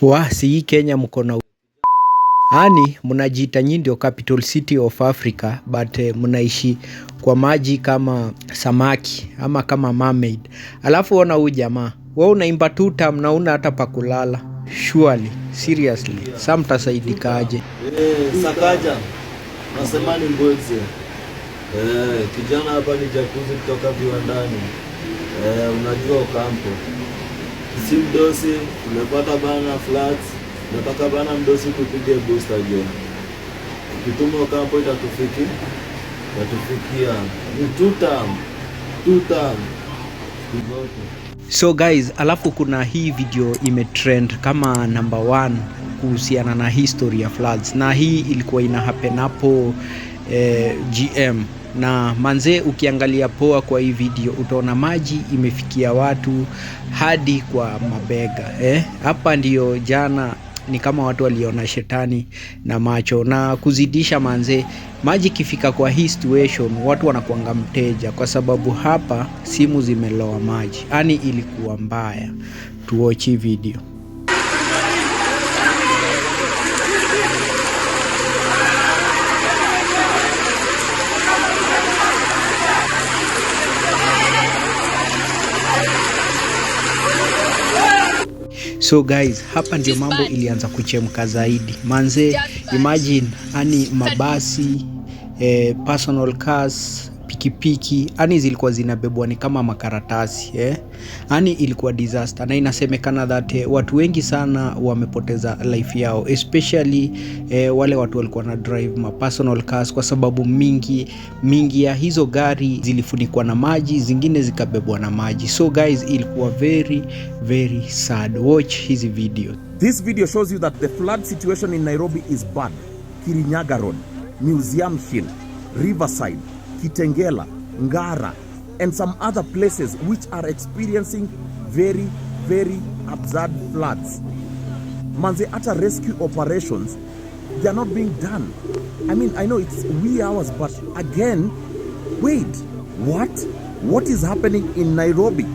Wa si hii Kenya mko na yani, mnajiita nyinyi ndio capital city of Africa, but mnaishi kwa maji kama samaki ama kama mermaid. Alafu ona huyu jamaa, wewe unaimba two term na una hata pa kulala. Surely, seriously, sa mtasaidikaje? Sakaja, nasema ni Mbwekse. Kijana hapa ni jacuzzi kutoka viwandani. Unajua Ocampo. Si mdosi, umepata bana flats. Nataka bana mdosi tupige booster jo. Ukituma Ocampo itatufikia. Ni two term. Two term. Zote. So guys, alafu kuna hii video imetrend kama number one kuhusiana na history ya floods, na hii ilikuwa ina happen hapo GM na manze, ukiangalia poa kwa hii video utaona maji imefikia watu hadi kwa mabega, eh? Hapa ndio jana ni kama watu waliona shetani na macho na kuzidisha. Manze, maji ikifika kwa hii situation watu wanakuanga mteja, kwa sababu hapa simu zimeloa maji, yani ilikuwa mbaya. Tuwatch hii video. So guys, hapa ndio mambo ilianza kuchemka zaidi. Manze, imagine ani mabasi, personal cars, pikipiki ani zilikuwa zinabebwa ni kama makaratasi, eh? Ani ilikuwa disaster na inasemekana that watu wengi sana wamepoteza life yao, especially wale watu walikuwa na drive ma personal cars, kwa sababu mingi mingi ya hizo gari zilifunikwa na maji, zingine zikabebwa na maji. So guys, ilikuwa very very sad. Watch hizi video. This video shows you that the flood situation in Nairobi is bad. Kirinyaga Road, Museum Hill, Riverside, Kitengela, Ngara, and some other places which are experiencing very, very absurd floods. Manze, hata rescue operations, they are not being done. I mean, I know it's wee hours, but again, wait, what? What is happening in Nairobi?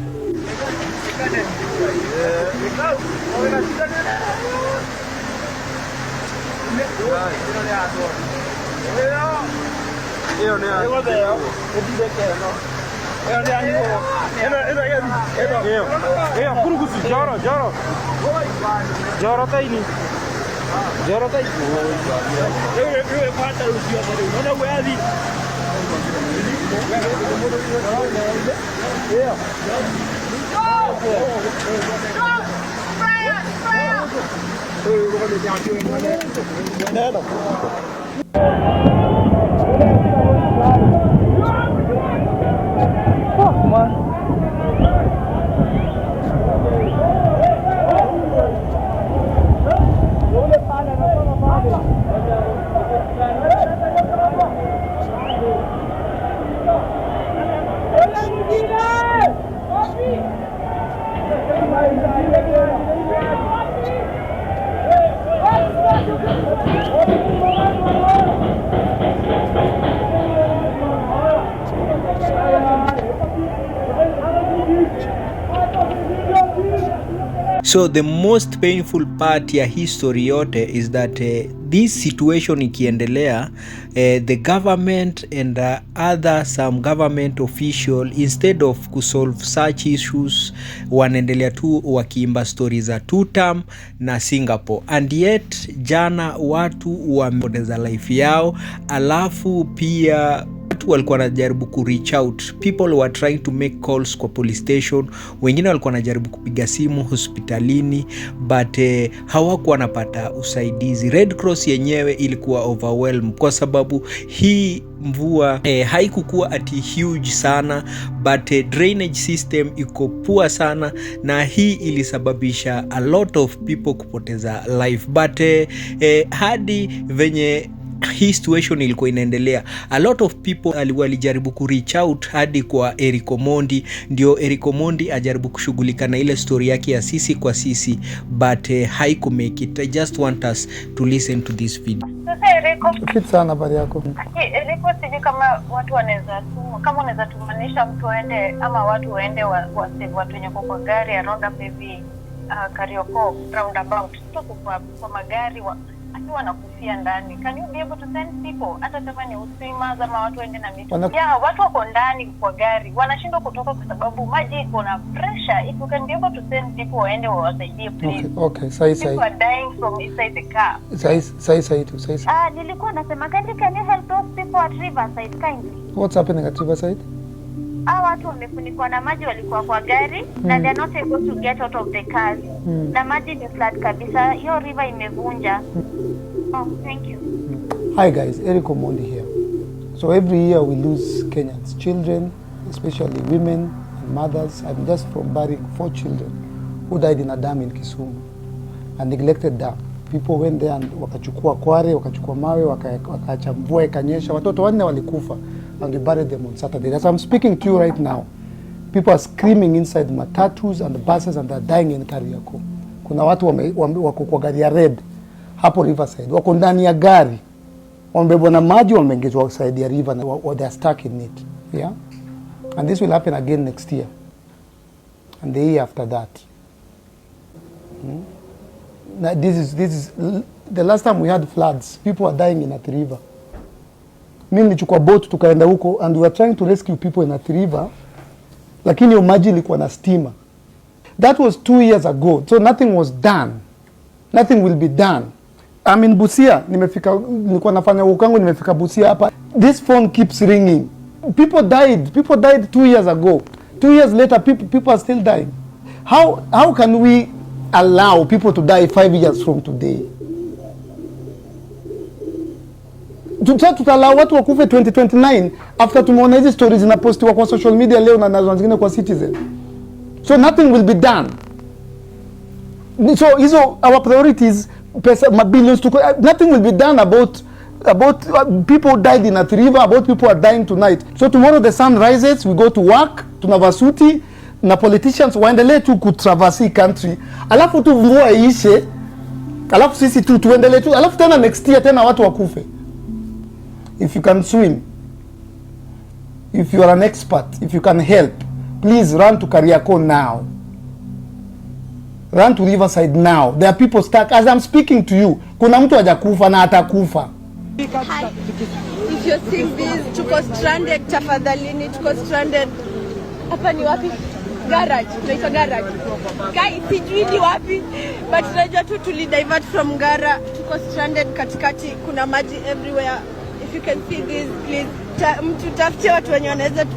So the most painful part ya history yote is that this situation ikiendelea, the government and other some government official, instead of kusolve such issues, wanaendelea tu wakiimba story za two term na Singapore. And yet jana watu wamepoteza life yao, alafu pia watu walikuwa wanajaribu ku reach out, people were trying to make calls kwa police station, wengine walikuwa wanajaribu kupiga simu hospitalini, but hawakuwa wanapata usaidizi. Red Cross yenyewe ilikuwa overwhelmed kwa sababu hii mvua haikukuwa ati huge sana, but drainage system iko poor sana, na hii ilisababisha a lot of people kupoteza life. But hadi venye hii situation ilikuwa inaendelea, a lot of people walijaribu ku reach out hadi kwa Eric Omondi, ndio Eric Omondi ajaribu kushughulika na ile story yake ya sisi kwa sisi, but haiku make it. I just want us to listen to this video. Sasa Eriko, Fit sana, habari yako? Eriko, sijui kama watu wanaweza tuma, kama unaweza tumanisha mtu aende ama watu waende wa save watu wenye kwa gari around up hivi. Kariokor roundabout, tuko kwa magari akiwa wanakufia ndani. Can you be able to send people, hata kama ni swimmers ama watu waende na miti? Yeah, watu wako ndani kwa gari wanashindwa kutoka kwa sababu maji iko na pressure. If you can be able to send people waende wawasaidie, please. Okay, sahi People sahi. are dying from inside the car. Sahi sahi sahi tu, sahi. Ah, nilikuwa nasema kindly, can you help those people at Riverside, kindly? What's happening at Riverside? Hao watu wamefunikwa na maji, walikuwa kwa gari na they are not able to get out of the cars. Na maji ni flood kabisa, hiyo river imevunja. Oh, thank you. Hi guys, Eric Omondi here. So every year we lose Kenyans, children, especially women and mothers. I'm just from burying 4 children who died in a dam in Kisumu, a neglected dam. People went there and wakachukua kware, wakachukua mawe, wakaacha mvua ikanyesha. Watoto 4 walikufa and we buried them on Saturday. As I'm speaking to you right now, people are screaming inside matatus and buses and they're dying in Kariakoo. Kuna watu wako kwa gari ya red hapo Riverside, wako ndani ya gari, wamebebwa na maji, wameingizwa side ya river na they are stuck in it. Yeah? And this will happen again next year and the year after that. Now, this is the last time we had floods. People were dying in Athi River. Mimi nilichukua boat tukaenda huko and we were trying to rescue people in Athi River, lakini hiyo maji ilikuwa na stima. That was 2 years ago, so nothing was done. Nothing will be done. I'm in Busia, nimefika, nilikuwa nafanya work yangu, nimefika Busia hapa. This phone keeps ringing. People died. People died 2 years ago. 2 years later, people are still dying. How can we allow people to die 5 years from today? Tutaallow watu wakufe 2029 after tumeona hizi stories zinapostiwa kwa social media leo na nazo zingine kwa Citizen. So nothing will be done. So hizo our priorities, pesa, mabillions to, nothing will be done about people who died in Athi River, about people who are dying tonight. So tomorrow the sun rises, we go to work, tunavaa suti na politicians waendelee tu kutraverse country, alafu tu mvua iishe, alafu sisi tu tuendelee tu, alafu tena next year tena watu wakufe. If you can swim, if you are an expert, if you can help, please run to Kariakoo now. Run to Riverside now. There are people stuck. As I'm speaking to you, kuna mtu hajakufa na atakufa. Hi. If you're seeing this, tuko stranded, tafadhalini, tuko stranded. Hapa ni wapi? Garage, tunaitwa garage. Guys, sijui ni wapi, but tunajua tu tuli divert from Ngara. Tuko stranded katikati, kuna maji everywhere. If you can see this, please, mtu tafutie watu wenye wanaweza tu.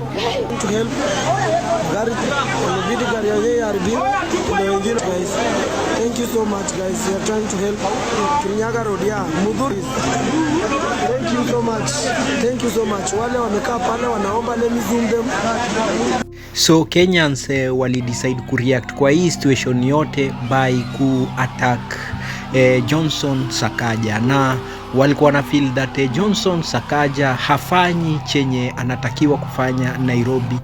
To help gari wamebidi gari yenyewe iharibiwe. Kuna wengine guys, thank you so much guys, you are trying to help Kirinyaga Road ya Mudhuri. Thank you so much, thank you so much. Wale wamekaa pale wanaomba, let me zoom them. So Kenyans wali decide kureact kwa hii situation yote by ku attack Johnson Sakaja, na walikuwa na feel that Johnson Sakaja hafanyi chenye anatakiwa kufanya Nairobi.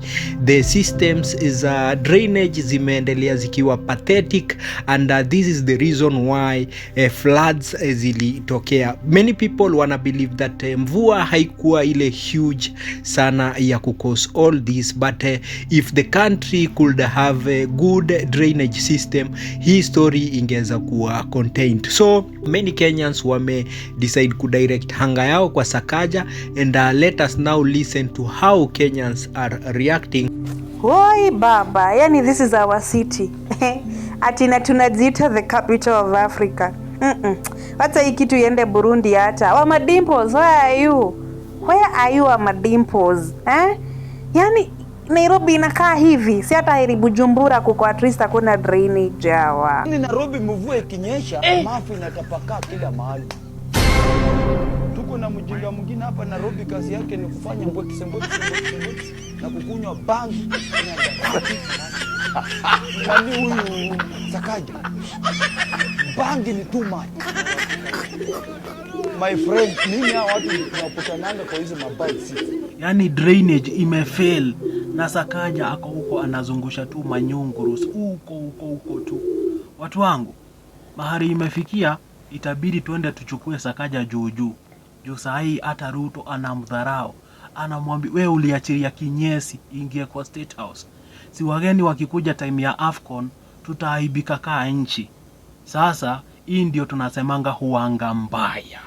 The systems za drainage zimeendelea zikiwa pathetic and this is the reason why floods zilitokea. Many people wana believe that mvua haikuwa ile huge sana ya kucause all this, but if the country could have a good drainage system, hii story ingeweza kuwa contained. So many Kenyans wame decide kudirect anger yao kwa Sakaja and let us now listen to how Kenyans are reacting. Woi baba, yani this is our city. Ati na tunajiita the capital of Africa. Hata hii kitu iende Burundi hata. Wa madimples, where are you? Where are you, wa madimples? Eh? Yani Nairobi inakaa hivi, si hata heri Bujumbura kuko at least hakuna drainage hawa. Ni Nairobi mvua ikinyesha, mafi inatapakaa kila mahali. Tuko na mjinga mwingine hapa Nairobi, kazi yake ni kufanya mbwekse mbwekse mbwekse mbwekse na kukunywa bangi. Nani huyu Sakaja? Bangi ni too much. My friend, mimi hao watu tunakutananga kwa hizo mabike city. Yani drainage imefail na Sakaja ako huko anazungusha tu manyungurus huko huko huko tu. Watu wangu, mahali imefikia, itabidi tuende tuchukue Sakaja juu juu juu. Saa hii hata Ruto anamdharau, anamwambia we uliachilia kinyesi ingie kwa State House. Si wageni wakikuja time ya AFCON Tutaaibika kaa nchi. Sasa hii ndio tunasemanga huanga mbaya.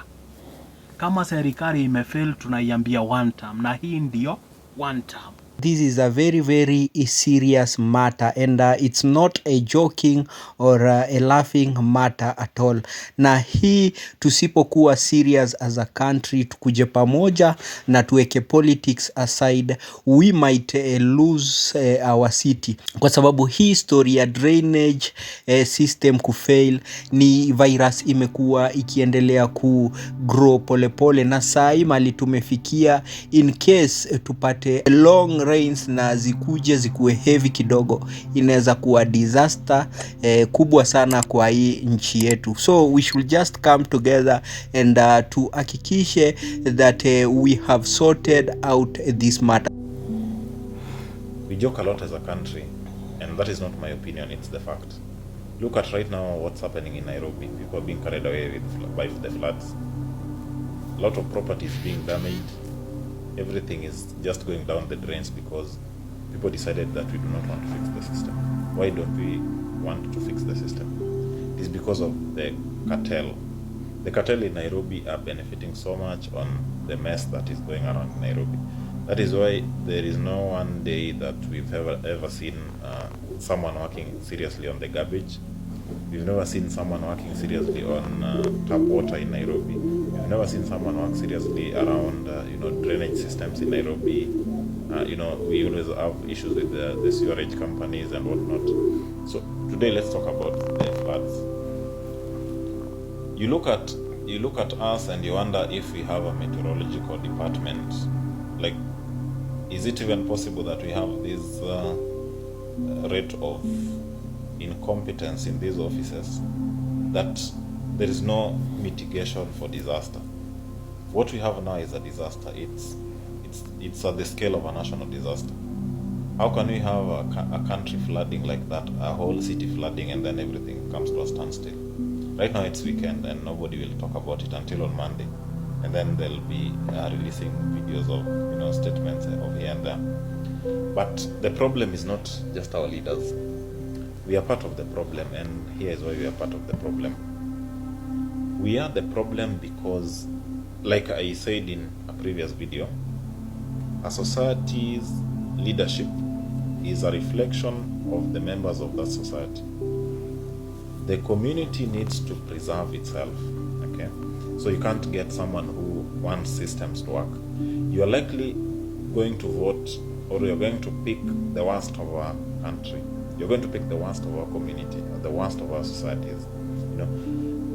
Kama serikali imefail, tunaiambia one term, na hii ndio one term. This is a very, very serious matter and it's not a joking or a laughing matter at all. Na hii tusipokuwa serious as a country, tukuje pamoja na tuweke politics aside, we might lose our city, kwa sababu hii story ya drainage system kufail ni virus imekuwa ikiendelea ku grow polepole, na saa hii mahali tumefikia, in case tupate long rains na zikuje zikuwe heavy kidogo, inaweza kuwa disaster kubwa sana kwa hii nchi yetu. So we should just come together and tuhakikishe that we have sorted out this matter. We joke a lot as a country, and that is not my opinion, it's the fact. Look at right now what's happening in Nairobi. People are being carried away by the floods. A lot of property is being damaged. Everything is just going down the drains because people decided that we do not want to fix the system. Why don't we want to fix the system? It is because of the cartel. The cartel in Nairobi are benefiting so much on the mess that is going around in Nairobi. That is why there is no one day that we've ever seen someone working seriously on the garbage. We've never seen someone working seriously on tap water in Nairobi. We've never seen someone work seriously around drainage systems in Nairobi. We always have issues with the sewerage companies and whatnot. So today let's talk about the floods. You look at us and you wonder if we have a meteorological department. Like, is it even possible that we have this rate of incompetence in these offices that there is no mitigation for disaster? What we have now is a disaster. It's at the scale of a national disaster. How can we have a country flooding like that, a whole city flooding, and then everything comes to a standstill? Right now it's weekend and nobody will talk about it until on Monday, and then they'll be releasing videos of statements of here and there. But the problem is not just our leaders. We are part of the problem, and here is why we are part of the problem. We are the problem because, like I said in a previous video, a society's leadership is a reflection of the members of that society. The community needs to preserve itself. Okay, so you can't get someone who wants systems to work. You are likely going to vote, or you're going to pick the worst of our country. You're going to pick the worst of our community, or the worst of our societies.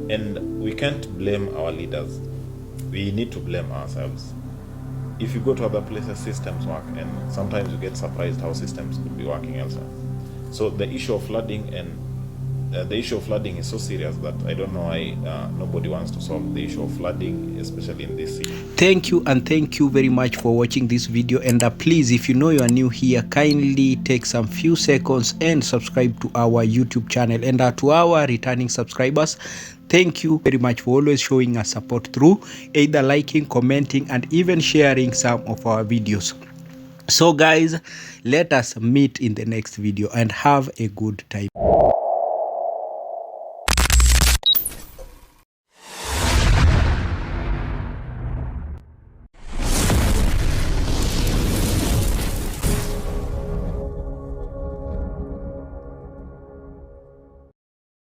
And we can't blame our leaders. We need to blame ourselves. If you go to other places, systems work, and sometimes you get surprised how systems could be working elsewhere. So the issue of flooding is so serious that I don't know why nobody wants to solve the issue of flooding, especially in this city. Thank you, and thank you very much for watching this video. And please, if you know you are new here, kindly take some few seconds and subscribe to our YouTube channel. And to our returning subscribers, thank you very much for always showing us support through either liking, commenting, and even sharing some of our videos. So guys, let us meet in the next video and have a good time.